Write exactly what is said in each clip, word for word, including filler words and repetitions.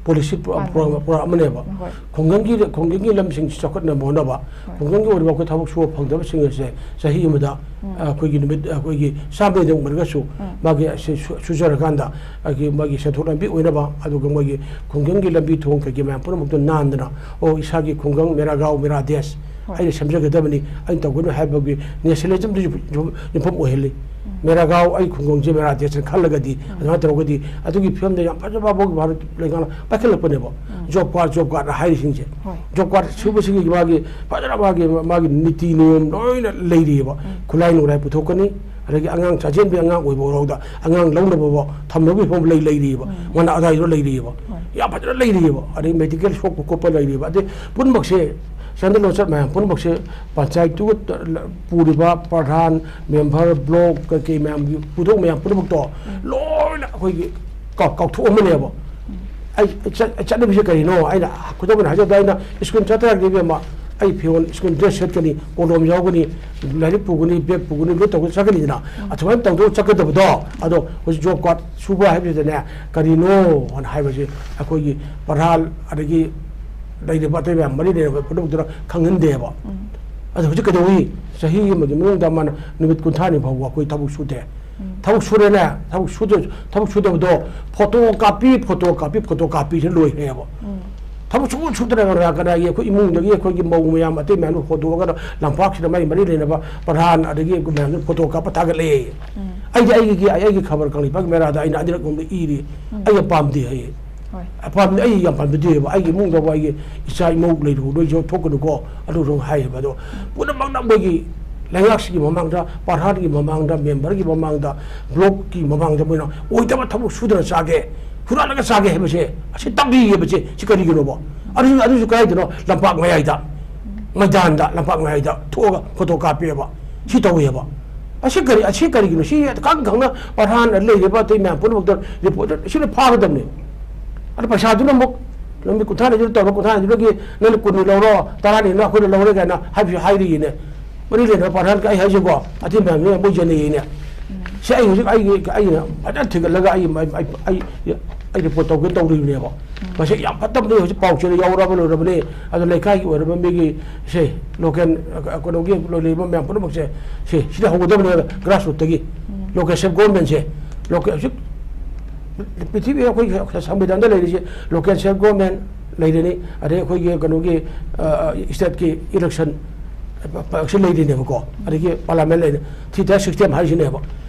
Policy pro-, ꯃꯥꯅꯤ, programme, ꯃꯥꯅꯤ꯫ Programme ꯑꯃꯅꯦꯕ꯫ ꯍꯣꯏ꯫ ꯈꯨꯡꯒꯪꯒꯤ, ꯈꯨꯡꯒꯪꯒꯤ ꯂꯝꯁꯤꯡꯁꯤ ꯆꯥꯎꯈꯠꯅꯕ ꯍꯣꯠꯅꯕ, ꯍꯣꯏ꯫ ꯈꯨꯡꯒꯪꯒꯤ ꯑꯣꯏꯔꯤꯕ ꯑꯩꯈꯣꯏ ꯊꯕꯛ ꯁꯨꯕ ꯐꯪꯗꯕꯁꯤꯡ ꯑꯁꯦ ꯆꯍꯤ ꯑꯃꯗ, ꯎꯝ꯫ ꯑ, ꯑꯩꯈꯣꯏꯒꯤ ꯅꯨꯃꯤꯠ, ꯑꯩꯈꯣꯏꯒꯤ ꯆꯥꯝꯃꯗꯪ ꯑꯣꯏꯔꯒꯁꯨ ꯎꯝ꯫ ꯃꯥꯒꯤ ꯑꯁꯤ ꯁꯨ-, ꯁꯨꯖꯔꯀꯥꯟꯗ ꯑꯩꯒꯤ ꯃꯥꯒꯤ ꯁꯦꯟꯊꯣꯛ ꯂꯝꯕꯤ ꯑꯣꯏꯅꯕ, ꯑꯗꯨꯒ ꯃꯣꯏꯒꯤ ꯈꯨꯡꯒꯪꯒꯤ ꯂꯝꯕꯤ ꯊꯣꯡ ꯀꯩꯀꯩ ꯃꯌꯥꯝ ꯄꯨꯝꯅꯃꯛꯇꯣ ꯅꯥꯟꯗꯅ, ꯑꯣ, ꯏꯁꯥꯒꯤ ꯈꯨꯡꯒꯪ ꯃꯦꯔꯥ ꯒꯥꯎ ꯃꯦꯔꯥ ꯗꯦꯁ, ꯍꯣꯏ꯫ ꯑꯩꯅ ꯁꯦꯝꯖꯒꯗꯕꯅꯤ, ꯑꯩꯅ ꯇꯧꯒꯗꯕꯅꯤ ꯍꯥꯏꯕꯒꯤ ꯅꯦꯁꯅꯦꯂꯤꯖꯝꯗꯨꯁꯨ ꯌꯨꯝ-, ꯌꯨꯝꯐꯝ ꯑꯣꯏꯍꯜꯂꯤ꯫ ꯎꯝ꯫ ꯃꯦꯔꯥ ꯒꯥꯎ ꯑꯩ ꯈꯨꯡꯒꯪꯁꯦ ꯃꯦꯔꯥ ꯗꯦꯁꯅ ꯈꯜꯂꯒꯗꯤ, ꯎꯝ꯫ ꯑꯗꯨꯃꯥꯏꯅ ꯇꯧꯔꯒꯗꯤ ꯑꯗꯨꯒꯤ ꯐꯤꯕꯝꯗ ꯌꯥꯝ ꯐꯖꯕ ꯚꯥꯔꯠ ꯂꯩꯉꯥꯛꯅ ꯄꯥꯏꯈꯠꯂꯛꯄꯅꯦꯕ꯫ ꯎꯝ꯫ ꯖꯣꯕ ꯀꯥꯔꯗ, ꯖꯣꯕ ꯀꯥꯔꯗ ꯍꯥꯏꯔꯤꯁꯤꯡꯁꯦ꯫ ꯍꯣꯏ꯫ ꯖꯣꯕ ꯀꯥꯔꯗ ꯁꯨꯕꯁꯤꯒꯤ ꯃꯥꯒꯤ ꯐꯖꯅ ꯃꯥꯒꯤ, ꯃꯥꯒꯤ ꯅꯤꯇꯤ ꯅꯤꯌꯣꯝ ꯂꯣꯏꯅ ꯂꯩꯔꯤꯑꯕ꯫ ꯎꯝ꯫ ꯈꯨꯠꯂꯥꯏ ꯅꯨꯡꯂꯥꯏ ꯄꯨꯊꯣꯛꯀꯅꯤ, ꯑꯗꯒꯤ ꯑꯉꯥꯡ ꯆꯥꯖꯦꯟꯕꯤ ꯑꯉꯥꯡ ꯑꯣꯏꯕ ꯐꯥꯎꯗ ꯑꯉꯥꯡ ꯂꯧꯅꯕ ꯊꯝꯅꯕꯒꯤ ꯐꯤꯕꯝ ꯂꯩ, ꯂꯩꯔꯤꯑꯕ꯫ ꯎꯝ꯫ ꯃꯅꯥ ꯑꯗꯥꯏꯗ ꯂꯩꯔꯤꯑꯕ꯫ ꯍꯣꯏ꯫ ꯌꯥꯝ ꯐꯖꯅ ꯂꯩꯔꯤꯑꯕ꯫ ꯑꯗꯩ ꯃꯦꯗꯤꯀꯦꯜ ꯁꯣꯛꯄ ꯈꯣꯠꯄ ꯂꯩꯔꯤꯑꯕ꯫ ꯑꯗꯩ ꯄꯨꯝꯅꯃꯛꯁꯦ, ꯆꯥꯟꯗꯦꯜ ꯂꯣꯟꯆꯠ ꯃꯌꯥꯝ ꯄꯨꯝꯅꯃꯛꯁꯦ ꯄꯟꯆꯥꯌꯠꯇꯨꯒ ꯄꯨꯔꯤꯕ ꯄ꯭ꯔꯙꯥꯟ, ꯃꯦꯝꯕꯔ, ꯕ꯭ꯂꯣꯛ ꯀꯩꯀꯩ ꯃꯌꯥꯝꯒꯤ ꯄꯨꯊꯣꯛ ꯃꯌꯥꯝ ꯄꯨꯝꯅꯃꯛꯇꯣ ꯎꯝ꯫ ꯂꯣꯏꯅ ꯑꯩꯈꯣꯏꯒꯤ ꯀꯥꯎ-, ꯀꯥꯎꯊꯣꯛꯑꯝꯃꯅꯦꯕ꯫ ꯎꯝ꯫ ꯑꯩ, ꯑꯩ ꯆꯠ-, ꯑꯩ ꯆꯠꯅꯕꯤꯁꯦ ꯀꯔꯤꯅꯣ? ꯑꯩꯅ ꯈꯨꯗꯝ ꯑꯣꯏꯅ ꯍꯥꯏꯖꯕꯗ, ꯑꯩꯅ ꯁ꯭ꯀꯨꯜ ꯆꯠꯇ ꯌꯥꯗꯦ ꯏꯕꯦꯝꯃ, ꯑꯩ ꯐꯤꯔꯣꯜ, ꯁ꯭ꯀꯨꯜ ꯗ꯭ꯔꯦꯁ ꯁꯦꯠꯀꯅꯤ, ꯀꯣꯂꯣꯝ ꯌꯥꯎꯒꯅꯤ, ꯂꯥꯏꯔꯤꯛ ꯄꯨꯒꯅꯤ, ꯕꯦꯒ ꯄꯨꯒꯅꯤ, ꯂꯣꯏ ꯇꯧꯗꯅ ꯆꯠꯀꯅꯤꯗꯅ꯫ ꯎꯝ꯫ ꯑꯗꯨꯃꯥꯏꯅ ꯇꯧꯗꯅ ꯆꯠꯀꯗꯕꯗꯣ, ꯑꯗꯣ ꯍꯧꯖꯤꯛ ꯖꯣꯕ ꯀꯥꯔꯗ ꯁꯨꯕ ꯍꯥꯏꯕꯁꯤꯗꯅꯦ, ꯀꯔꯤꯅꯣ ꯍꯥꯏꯅ ꯍꯥꯏꯕꯁꯦ ꯑꯩꯈꯣꯏꯒꯤ ꯄ꯭ꯔꯙꯥꯟ, ꯑꯗꯒꯤ ꯂꯩꯔꯤꯕ ꯑꯇꯩ ꯃꯌꯥꯝ ꯃꯔꯤ ꯂꯩꯅꯕ ꯄꯨꯝꯅꯃꯛꯇꯨꯅ ꯈꯪꯍꯟꯗꯦꯕ꯫ ꯎꯝ꯫ ꯑꯗꯣ ꯍꯧꯖꯤꯛ ꯀꯩꯗꯧꯏ? ꯆꯍꯤ ꯑꯃꯒꯤ ꯃꯅꯨꯡꯗ ꯃꯥꯅ ꯅꯨꯃꯤꯠ ꯀꯨꯟꯊ꯭ꯔꯥꯅꯤ ꯐꯥꯎꯕ ꯑꯩꯈꯣꯏ ꯊꯕꯛ ꯁꯨꯗꯦ꯫ ꯎꯝ꯫ ꯊꯕꯛ ꯁꯨꯔꯦꯅꯦ, ꯊꯕꯛ ꯁꯨꯗ-, ꯊꯕꯛ ꯁꯨꯗꯕꯗꯣ ꯐꯣꯇꯣ ꯀꯥꯞꯄꯤ, ꯐꯣꯇꯣ ꯀꯥꯞꯄꯤ, ꯐꯣꯇꯣ ꯀꯥꯞꯄꯤꯁꯤꯅ ꯂꯣꯏꯈ꯭ꯔꯦꯕ꯫ ꯎꯝ꯫ ꯊꯕꯛ ꯁꯨꯕ ꯁꯨꯗꯅ ꯀꯅꯥ-, ꯀꯅꯥꯒꯤ ꯑꯩꯈꯣꯏ ꯏꯃꯨꯡꯗꯒꯤ ꯑꯩꯈꯣꯏꯒꯤ ꯃꯧ ꯃꯌꯥꯝ ꯑꯇꯩ ꯃꯌꯥꯝꯗꯨ ꯍꯣꯟꯗꯣꯛꯑꯒ ꯂꯝꯄꯥꯛꯁꯤꯗ ꯃꯥꯒꯤ ꯃꯔꯤ ꯂꯩꯅꯕ ꯄ꯭ꯔꯙꯥꯟ ꯑꯗꯒꯤ ꯃꯌꯥꯝꯗꯨ ꯐꯣꯇꯣ ꯀꯥꯞꯄ ꯊꯥꯒꯠꯂꯛꯑꯦ꯫ ꯎꯝ꯫ ꯑꯩꯗꯤ ꯑꯩꯒꯤ, ꯑꯩꯒꯤ ꯈꯕꯔ ꯀꯪꯂꯩꯄꯥꯛ ꯃꯦꯔꯥꯗ ꯑꯩꯅ ꯑꯅꯤꯔꯛ ꯀꯨꯝꯕ ꯏꯔꯤ꯫ ꯎꯝ꯫ ꯑꯩ ꯌꯥꯝ ꯄꯥꯝꯗꯦ ꯍꯥꯏꯌꯦ꯫ ꯍꯣꯏ꯫ ꯑꯄꯥꯝꯕꯗꯤ ꯑꯩ ꯌꯥꯝ ꯄꯥꯝꯖꯗꯦꯕ꯫ ꯑꯩꯒꯤ ꯏꯃꯨꯡꯗꯕꯨ ꯑꯩꯒꯤ ꯏꯆꯥ ꯏꯃꯧ ꯂꯩꯔꯨ, ꯅꯣꯏꯁꯨ ꯊꯣꯛꯀꯅꯨꯀꯣ, ꯑꯗꯨꯁꯨ ꯍꯥꯏꯌꯦꯕ꯫ ꯑꯗꯣ ꯄꯨꯝꯅꯃꯛꯅ ꯃꯣꯏꯒꯤ ꯂꯩꯉꯥꯛꯁꯤꯒꯤ ꯃꯃꯥꯡꯗ, ꯄ꯭ꯔꯙꯥꯟꯒꯤ ꯃꯃꯥꯡꯗ, ꯃꯦꯝꯕꯔꯒꯤ ꯃꯃꯥꯡꯗ, ꯕ꯭ꯂꯣꯛꯀꯤ ꯃꯃꯥꯡꯗ ꯃꯣꯏꯅ ꯑꯣꯏꯗꯕ ꯊꯕꯛ ꯁꯨꯗꯅ ꯆꯥꯒꯦ, ꯍꯨꯔꯥꯜꯂꯒ ꯆꯥꯒꯦ ꯍꯥꯏꯕꯁꯦ ꯑꯁꯤ ꯇꯥꯛꯄꯤꯌꯦꯕꯁꯦ꯫ ꯁꯤ ꯀꯔꯤꯒꯤꯅꯣꯕ? ꯑꯗꯨꯁꯨ, ꯑꯗꯨꯁꯨ ꯀꯗꯥꯏꯗꯅꯣ? ꯂꯝꯄꯥꯛ ꯃꯌꯥꯏꯗ, ꯃꯩꯗꯥꯟꯗ, ꯂꯝꯄꯥꯛ ꯃꯌꯥꯏꯗ ꯊꯣꯛꯑꯒ ꯐꯣꯇꯣ ꯀꯥꯞꯄꯦꯕ꯫ ꯁꯤ ꯇꯧꯋꯦꯕ꯫ ꯑꯁꯤ ꯀꯔꯤ, ꯑꯁꯤ ꯀꯔꯤꯒꯤꯅꯣ? ꯁꯤ ꯈꯪ ꯈꯪꯅ ꯄ꯭ꯔꯙꯥꯟ ꯂꯩꯔꯤꯕ ꯑꯇꯩ ꯃꯌꯥꯝ ꯄꯨꯝꯅꯃꯛꯇ ꯔꯤꯄꯣꯔꯠ ꯁꯤꯅ ꯐꯥꯒꯗꯕꯅꯤ꯫ ꯑꯗꯣ ꯄꯩꯁꯥꯗꯨꯅ ꯑꯃꯨꯛ ꯅꯨꯃꯤꯠ ꯀꯨꯟꯊ꯭ꯔꯥꯅꯤꯗꯨꯗ ꯇꯧꯔꯣ, ꯀꯨꯟꯊ꯭ꯔꯥꯅꯤꯗꯨꯗꯒꯤ ꯅꯪꯅ ꯀꯨꯟꯅꯤ ꯂꯧꯔꯣ, ꯇꯔꯥꯅꯤꯗꯨꯅ ꯑꯩꯈꯣꯏꯅ ꯂꯧꯔꯦ ꯀꯥꯏꯅ ꯍꯥꯏꯕꯁꯨ ꯍꯥꯏꯔꯤꯌꯦꯅꯦ꯫ ꯃꯔꯤ ꯂꯩꯅꯕ ꯄ꯭ꯔꯙꯥꯟꯒ ꯑꯩ ꯍꯥꯏꯁꯦꯀꯣ, ꯑꯇꯩ ꯃꯌꯥꯝꯗꯨꯅ ꯃꯣꯏ ꯌꯦꯟꯅꯩꯌꯦꯅꯦ꯫ ꯁꯤ ꯑꯩ ꯍꯧꯖꯤꯛ ꯑꯩꯒꯤ, ꯑꯩꯅ ꯐꯖꯅ ꯊꯤꯒꯠꯂꯒ ꯑꯩ, ꯑꯩ, ꯑꯩ, ꯑꯩ, ꯑꯩ ꯔꯤꯄꯣꯔꯠ ꯇꯧꯒꯦ ꯇꯧꯔꯤꯕꯅꯦꯕ꯫ ꯃꯁꯤ ꯌꯥꯝ ꯐꯠꯇꯕꯅꯤ꯫ ꯍꯧꯖꯤꯛ ꯄꯥꯎ ꯆꯦꯗ ꯌꯥꯎꯔꯕ ꯂꯣꯏꯔꯕꯅꯤ꯫ ꯑꯗꯣ ꯂꯩꯀꯥꯏꯒꯤ ꯑꯣꯏꯔꯕ ꯃꯤꯒꯤ, ꯁꯦ, ꯂꯣꯀꯦꯜ, ꯑ, ꯀꯩꯅꯣꯒꯤ ꯂꯩꯔꯤꯕ ꯃꯌꯥꯝ ꯄꯨꯝꯅꯃꯛꯁꯦ, ꯁꯤ, ꯁꯤꯗ ꯍꯧꯒꯗꯕꯅꯦꯕ, ꯒ꯭ꯔꯥꯁꯔꯨꯠꯇꯒꯤ꯫ ꯂꯣꯀꯦꯜ ꯁꯦꯜꯐ ꯒꯣꯚꯔꯟꯃꯦꯟꯁꯦ, ꯂꯣꯀꯦꯜ ꯍꯧꯖꯤꯛ ꯄ꯭ꯔꯤꯊꯤꯕꯤꯗ ꯑꯩꯈꯣꯏ ꯁꯪꯕꯤꯙꯥꯟꯗ ꯂꯩꯔꯤꯁꯦ ꯂꯣꯀꯦꯜ ꯁꯦꯜꯐ ꯒꯣꯚꯔꯟꯃꯦꯟ ꯂꯩꯔꯅꯤ, ꯑꯗꯩ ꯑꯩꯈꯣꯏꯒꯤ ꯀꯩꯅꯣꯒꯤ, ꯑ, ꯁ꯭ꯇꯦꯠꯀꯤ ꯏꯂꯦꯛꯁꯟ ꯄ-, ꯄ-, ꯁꯤ ꯂꯩꯔꯤꯅꯦꯕꯀꯣ, ꯑꯗꯒꯤ ꯄꯥꯔꯂꯤꯌꯥꯃꯦꯟ ꯂꯩꯔꯦ, ꯊ꯭ꯔꯤ ꯇꯥꯌꯔ ꯁꯤꯁꯇꯦꯝ ꯍꯥꯏꯁꯤꯅꯦꯕ꯫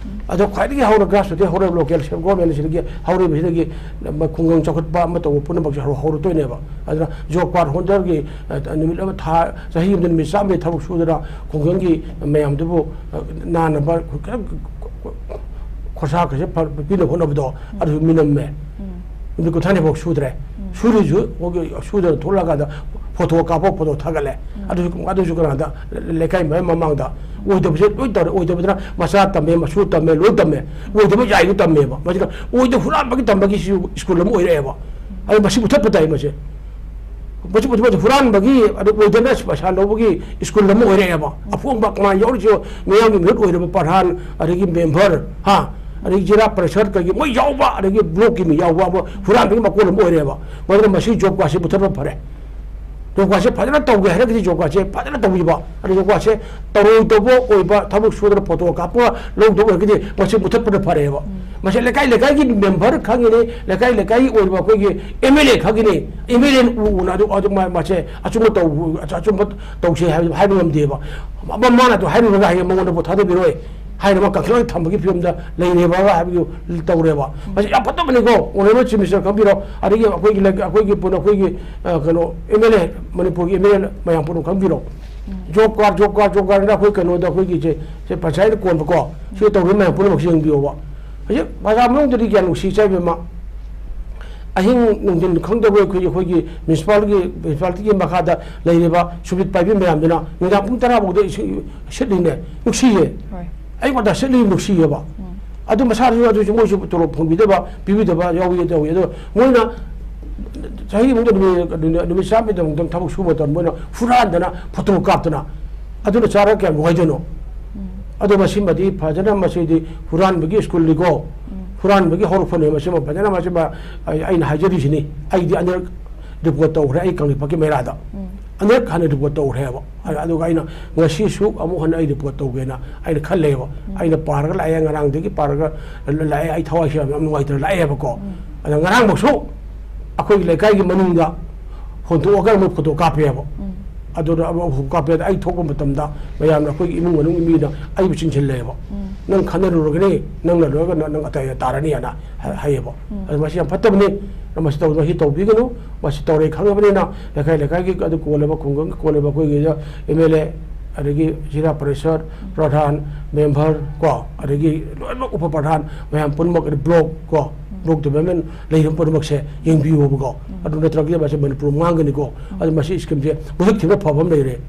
ꯑꯗꯣ ꯈ꯭ꯋꯥꯏꯗꯒꯤ ꯍꯧꯔ ꯒ꯭ꯔꯥꯁꯔꯨꯠꯇꯒꯤ ꯍꯧꯔ ꯂꯣꯀꯦꯜ ꯁꯦꯜꯐ ꯒꯣꯚꯔꯟꯃꯦꯟ ꯁꯤꯗꯒꯤ ꯍꯧꯔꯤꯕꯁꯤꯗꯒꯤ ꯈꯨꯡꯒꯪ ꯆꯥꯎꯈꯠꯄ ꯑꯃ ꯇꯧꯕ ꯄꯨꯝꯅꯃꯛꯁꯦ ꯍꯧ-, ꯍꯧꯔꯛꯇꯣꯏꯅꯦꯕ꯫ ꯑꯗꯨꯅ ꯖꯣꯕ ꯀꯥꯔꯗ ꯍꯣꯜꯗꯔꯒꯤ, ꯑ, ꯅꯨꯃꯤꯠ ꯑꯃ, ꯊꯥ, ꯆꯍꯤ ꯑꯃꯗ ꯅꯨꯃꯤꯠ ꯆꯥꯝꯃꯩ ꯊꯕꯛ ꯁꯨꯗꯅ ꯈꯨꯡꯒꯪꯒꯤ ꯃꯌꯥꯝꯗꯨꯕꯨ, ꯑ, ꯅꯥꯅꯕ ꯈꯤꯇꯪ ꯈꯣꯔꯁꯥ ꯈꯔꯁꯦ ꯐ-, ꯄꯤꯅꯕ ꯍꯣꯠꯅꯕꯗꯣ ꯑꯗꯨꯁꯨ ꯃꯤꯅꯝꯃꯦ꯫ ꯅꯨꯃꯤꯠ ꯀꯨꯟꯊ꯭ꯔꯥꯅꯤꯐꯥꯎ ꯁꯨꯗ꯭ꯔꯦ꯫ ꯁꯨꯔꯤꯁꯨ ꯑꯩꯈꯣꯏꯒꯤ ꯁꯨꯗꯅ ꯊꯣꯛꯂꯛꯑꯀꯥꯟꯗ ꯐꯣꯇꯣ ꯀꯥꯞꯄ, ꯐꯣꯇꯣ ꯊꯥꯒꯠꯂꯦ꯫ ꯑꯗꯨꯁꯨ, ꯑꯗꯨꯁꯨ ꯀꯅꯥꯗ? ꯂꯩꯀꯥꯏ ꯃꯌꯥꯝ ꯃꯃꯥꯡꯗ꯫ ꯑꯣꯏꯗꯕꯁꯦ ꯂꯣꯏ ꯇꯧꯔꯦ꯫ ꯑꯣꯏꯗꯕꯗꯨꯅ ꯃꯆꯥ ꯇꯝꯃꯦ, ꯃꯁꯨ ꯇꯝꯃꯦ, ꯂꯣꯏ ꯇꯝꯃꯦ꯫ ꯑꯣꯏꯗꯕ ꯌꯥꯏꯗꯨ ꯇꯝꯃꯦꯕ꯫ ꯃꯁꯤꯅ ꯑꯣꯏꯗ ꯍꯨꯔꯥꯟꯕꯒꯤ ꯇꯝꯕꯒꯤ ꯁꯤꯁꯨ ꯁ꯭ꯀꯨꯜ ꯑꯃ ꯑꯣꯏꯔꯛꯑꯦꯕ꯫ ꯑꯗꯨ ꯃꯁꯤ ꯃꯨꯊꯠꯄ ꯇꯥꯏ ꯃꯁꯦ꯫ ꯃꯁꯤ ꯃꯨꯊꯠꯄ ꯇꯥꯏ꯫ ꯍꯨꯔꯥꯟꯕꯒꯤ, ꯑꯗꯨ ꯑꯣꯏꯗꯅ ꯄꯩꯁꯥ ꯂꯧꯕꯒꯤ ꯁ꯭ꯀꯨꯜ ꯑꯃ ꯑꯣꯏꯔꯛꯑꯦꯕ꯫ ꯑꯐꯣꯡꯕ ꯀꯅꯥ ꯌꯥꯎꯔꯤꯁꯤꯕꯣ? ꯃꯤꯌꯥꯝꯒꯤ ꯃꯤꯍꯨꯠ ꯑꯣꯏꯔꯕ ꯄ꯭ꯔꯙꯥꯟ, ꯑꯗꯒꯤ ꯃꯦꯝꯕꯔ, ꯍꯥ? ꯑꯗꯒꯤ ꯖꯤꯂꯥ ꯄꯔꯤꯁꯗ ꯀꯩꯒꯤ ꯃꯣꯏ ꯌꯥꯎꯕ, ꯑꯗꯒꯤ ꯕ꯭ꯂꯣꯛꯀꯤ ꯃꯤ ꯌꯥꯎꯕ ꯑꯃ ꯍꯨꯔꯥꯟꯕꯒꯤ ꯃꯀꯣꯟ ꯑꯃ ꯑꯣꯏꯔꯦꯕ꯫ ꯃꯗꯨꯅ ꯃꯁꯤ ꯖꯣꯕ ꯀꯥꯔꯗꯁꯦ ꯃꯨꯊꯠꯄ ꯐꯔꯦ꯫ ꯖꯣꯕ ꯀꯥꯔꯗꯁꯦ ꯐꯖꯅ ꯇꯧꯒꯦ ꯍꯥꯏꯔꯒꯗꯤ ꯖꯣꯕ ꯀꯥꯔꯗꯁꯦ ꯐꯖꯅ ꯇꯧꯕꯤꯕ꯫ ꯑꯗꯨ ꯖꯣꯕ ꯀꯥꯔꯗꯁꯦ ꯇꯧꯔꯣꯏꯗꯧꯕ ꯑꯣꯏꯕ, ꯊꯕꯛ ꯁꯨꯗꯅ ꯐꯣꯇꯣ ꯀꯥꯞꯄꯒ ꯂꯧꯗꯧꯕ ꯑꯣꯏꯔꯒꯗꯤ ꯃꯁꯤ ꯃꯨꯊꯠꯄꯅ ꯐꯔꯦꯕ꯫ ꯃꯁꯤ ꯂꯩꯀꯥꯏ ꯂꯩꯀꯥꯏꯒꯤ ꯃꯦꯝꯕꯔ ꯈꯪꯉꯤꯅꯤ, ꯂꯩꯀꯥꯏ ꯂꯩꯀꯥꯏꯒꯤ ꯑꯣꯏꯔꯤꯕ ꯑꯩꯈꯣꯏꯒꯤ ꯑꯦꯝ ꯑꯦꯜ ꯑꯦ ꯈꯪꯉꯤꯅꯤ, ꯑꯦꯝ ꯑꯦꯜ ꯑꯦꯅ ꯎ ꯎꯅ ꯑꯗꯨ, ꯑꯗꯨ ꯃꯥ-, ꯃꯁꯦ ꯑꯆꯨꯝꯕ ꯇꯧ-, ꯑꯆꯨꯝꯕ ꯇꯧꯁꯦ ꯍꯥꯏꯕ, ꯍꯥꯏꯕ ꯉꯝꯗꯦꯕ꯫ ꯑꯃ ꯃꯥꯅ ꯑꯗꯨ ꯍꯥꯏꯔꯨꯔꯒ ꯍꯌꯦꯡ ꯃꯉꯣꯟꯗꯕꯨ ꯊꯥꯗꯕꯤꯔꯣꯏ ꯍꯥꯏꯅ ꯑꯃ ꯀꯟꯈꯠꯂꯒ ꯊꯝꯕꯒꯤ ꯐꯤꯕꯝꯗ ꯂꯩꯔꯦꯕ ꯍꯥꯏꯕꯗꯨ ꯇꯧꯔꯦꯕ꯫ ꯃꯁꯤ ꯌꯥꯝ ꯐꯠꯇꯕꯅꯤꯀꯣ, ꯑꯣꯅꯔꯦꯕꯜ ꯆꯤꯐ ꯃꯤꯅꯤꯁꯇꯔ ꯈꯪꯕꯤꯔꯣ, ꯑꯗꯒꯤ ꯑꯩꯈꯣꯏꯒꯤ ꯂꯩ-, ꯑꯩꯈꯣꯏꯒꯤ ꯄꯨꯟꯅ ꯑꯩꯈꯣꯏꯒꯤ, ꯑ, ꯀꯩꯅꯣ, ꯑꯦꯝ ꯑꯦꯜ ꯑꯦ, ꯃꯅꯤꯄꯨꯔꯒꯤ ꯑꯦꯝ ꯑꯦꯜ ꯑꯦ ꯃꯌꯥꯝ ꯄꯨꯝꯅꯃꯛ ꯈꯪꯕꯤꯔꯣ꯫ Job card, job card, job ꯀꯥꯔꯗꯅ ꯑꯩꯈꯣꯏ ꯀꯩꯅꯣꯗ ꯑꯩꯈꯣꯏꯒꯤ ꯁꯦ, ꯁꯦ ꯄꯟꯆꯥꯌꯠꯅ ꯀꯣꯟꯕꯀꯣ, ꯁꯤ ꯇꯧꯔꯤꯕ ꯃꯌꯥꯝ ꯄꯨꯝꯅꯃꯛꯁꯦ ꯌꯦꯡꯕꯤꯌꯣꯕ꯫ ꯍꯧꯖꯤꯛ ꯕꯖꯥꯔ ꯃꯅꯨꯡꯗꯗꯤ ꯀꯌꯥ ꯅꯨꯡꯁꯤ ꯆꯥꯏꯕꯦꯝꯃ꯫ ꯑꯍꯤꯡ ꯅꯨꯡꯊꯤꯟ ꯈꯪꯗꯕ ꯑꯩꯈꯣꯏꯒꯤ, ꯑꯩꯈꯣꯏꯒꯤ ꯃ꯭ꯌꯨꯅꯤꯁꯤꯄꯥꯂꯤꯇꯤꯒꯤ, ꯃ꯭ꯌꯨꯅꯤꯁꯤꯄꯥꯂꯤꯇꯤꯒꯤ ꯃꯈꯥꯗ ꯂꯩꯔꯤꯕ ꯁꯨꯕꯤꯠ ꯄꯥꯏꯕꯤ ꯃꯌꯥꯝꯗꯨꯅ ꯅꯨꯡꯗꯥꯡ ꯄꯨꯡ ꯇꯔꯥ ꯐꯥꯎꯗ ꯏꯁꯤꯡ ꯁꯤꯠꯂꯤꯅꯦ, ꯅꯨꯡꯁꯤꯌꯦ꯫ ꯍꯣꯏ꯫ ꯑꯩꯉꯣꯟꯗ ꯁꯤꯠꯂꯤ ꯅꯨꯡꯁꯤꯌꯦꯕ꯫ ꯎꯝ꯫ ꯑꯗꯨ ꯃꯁꯥꯁꯨ ꯑꯗꯨꯁꯨ ꯃꯣꯏꯁꯨ ꯇꯣꯂꯣꯞ ꯐꯪꯕꯤꯗꯕ, ꯄꯤꯕꯤꯗꯕ ꯌꯥꯎꯏ ꯇꯧꯏ꯫ ꯑꯗꯣ ꯃꯣꯏꯅ ꯆꯍꯤ ꯑꯃꯗ ꯅꯨꯃꯤꯠ, ꯅꯨꯃꯤꯠ ꯆꯥꯝꯃꯗꯃꯨꯛꯇꯪ ꯊꯕꯛ ꯁꯨꯕ ꯃꯇꯝꯗ ꯃꯣꯏꯅ ꯍꯨꯔꯥꯟꯗꯅ ꯐꯣꯇꯣ ꯀꯥꯞꯇꯅ ꯑꯗꯨꯅ ꯆꯥꯔꯒ ꯀꯌꯥꯝ ꯅꯨꯡꯉꯥꯏꯗꯣꯏꯅꯣ? ꯎꯝ꯫ ꯑꯗꯣ ꯃꯁꯤꯃꯗꯤ ꯐꯖꯅ, ꯃꯁꯤꯗꯤ ꯍꯨꯔꯥꯟꯕꯒꯤ ꯁ꯭ꯀꯨꯜꯅꯤꯀꯣ, ꯍꯨꯔꯥꯟꯕꯒꯤ ꯍꯧꯔꯛꯐꯝꯅꯤ꯫ ꯃꯁꯤꯃ ꯐꯖꯅ, ꯃꯁꯤꯃ ꯑꯩ-, ꯑꯩꯅ ꯍꯥꯏꯖꯔꯤꯁꯤꯅꯤ꯫ ꯑꯩꯗꯤ ꯑꯅꯤꯔꯛ ꯔꯤꯄꯣꯔꯠ ꯇꯧꯈ꯭ꯔꯦ, ꯑꯩ ꯀꯪꯂꯩꯄꯥꯛꯀꯤ ꯃꯩꯔꯥꯗ ꯑꯅꯤꯔꯛ ꯍꯥꯟꯅ ꯔꯤꯄꯣꯔꯠ ꯇꯧꯈ꯭ꯔꯦꯕ꯫ ꯑꯗꯨꯒ ꯑꯩꯅ ꯉꯁꯤꯁꯨ ꯑꯃꯨꯛ ꯍꯟꯅ ꯑꯩ ꯔꯤꯄꯣꯔꯠ ꯇꯧꯒꯦꯅ ꯑꯩꯅ ꯈꯜꯂꯦꯕ꯫ ꯑꯩꯅ ꯄꯥꯔꯒ ꯂꯥꯛꯑꯦ, ꯉꯔꯥꯡꯗꯒꯤ ꯄꯥꯔꯒ ꯂꯥꯛꯑꯦ꯫ ꯑꯩ ꯊꯋꯥꯏꯁꯦ ꯌꯥꯝ, ꯌꯥꯝ ꯅꯨꯡꯉꯥꯏꯇꯅ ꯂꯥꯛꯑꯦꯕꯀꯣ꯫ ꯑꯗ ꯉꯔꯥꯡꯃꯛꯁꯨ ꯑꯩꯈꯣꯏꯒꯤ ꯂꯩꯀꯥꯏꯒꯤ ꯃꯅꯤꯡꯗ ꯍꯣꯟꯗꯣꯛꯑꯒ ꯑꯃꯨꯛ ꯐꯣꯇꯣ ꯀꯥꯞꯄꯦꯕ꯫ ꯑꯗꯨꯗ ꯑꯃꯨꯛ ꯐꯣꯇꯣ ꯀꯥꯞꯄꯦ꯫ ꯑꯗ ꯑꯩ ꯊꯣꯛꯄ ꯃꯇꯝꯗ ꯃꯌꯥꯝꯅ, ꯑꯩꯈꯣꯏꯒꯤ ꯏꯃꯨꯡ ꯃꯅꯨꯡꯒꯤ ꯃꯤꯅ ꯑꯩꯕꯨ ꯆꯤꯡꯁꯤꯜꯂꯦꯕ꯫ "ꯅꯪ ꯈꯟꯅꯔꯨꯔꯒꯅꯤ, ꯅꯪꯅ ꯂꯣꯏꯔꯒ ꯅ-, ꯅꯪ ꯑꯇꯩ ꯇꯥꯔꯅꯤ" ꯍꯥꯏꯅ ꯍꯥꯏ-, ꯍꯥꯏꯌꯦꯕ꯫ ꯑꯗꯨ ꯃꯁꯤ ꯌꯥꯝ ꯐꯠꯇꯕꯅꯤ꯫ ꯃꯁꯤ ꯇꯧ-, ꯃꯁꯤ ꯇꯧꯕꯤꯒꯅꯨ꯫ ꯃꯁꯤ ꯇꯧꯔꯦ ꯈꯪꯉꯕꯅꯤꯅ ꯂꯩꯀꯥꯏ ꯂꯩꯀꯥꯏꯒꯤ, ꯑꯗꯨ ꯀꯣꯜꯂꯕ, ꯈꯨꯡꯒꯪꯒꯤ ꯀꯣꯜꯂꯕ ꯑꯩꯈꯣꯏꯒꯤ ꯑꯦꯝ ꯑꯦꯜ ꯑꯦ, ꯑꯗꯒꯤ ꯖꯤꯂꯥ ꯄꯔꯤꯁꯠ, ꯄ꯭ꯔꯙꯥꯟ, ꯃꯦꯝꯕꯔ ꯀꯣ, ꯑꯗꯒꯤ ꯂꯣꯏꯅꯃꯛ ꯎꯄ ꯄ꯭ꯔꯙꯥꯟ ꯃꯌꯥꯝ ꯄꯨꯝꯅꯃꯛ, ꯑꯗꯩ ꯕ꯭ꯂꯣꯛ ꯀꯣ, ꯕ꯭ꯂꯣꯛ ꯗꯤꯕꯂꯞꯃꯦꯟ ꯂꯩꯔꯤꯕ ꯄꯨꯝꯅꯃꯛꯁꯦ ꯌꯦꯡꯕꯤꯌꯣꯕꯀꯣ꯫ ꯑꯗꯨ ꯅꯠꯇ꯭ꯔꯒꯗꯤ ꯃꯁꯤ ꯃꯅꯤꯄꯨꯔ ꯃꯥꯡꯒꯅꯤꯀꯣ꯫ ꯑꯗꯨ ꯃꯁꯤ ꯁ꯭ꯀꯤꯝꯁꯦ ꯃꯍꯤꯛ ꯊꯤꯕ ꯐꯕ ꯑꯃ ꯂꯩꯔꯦ꯫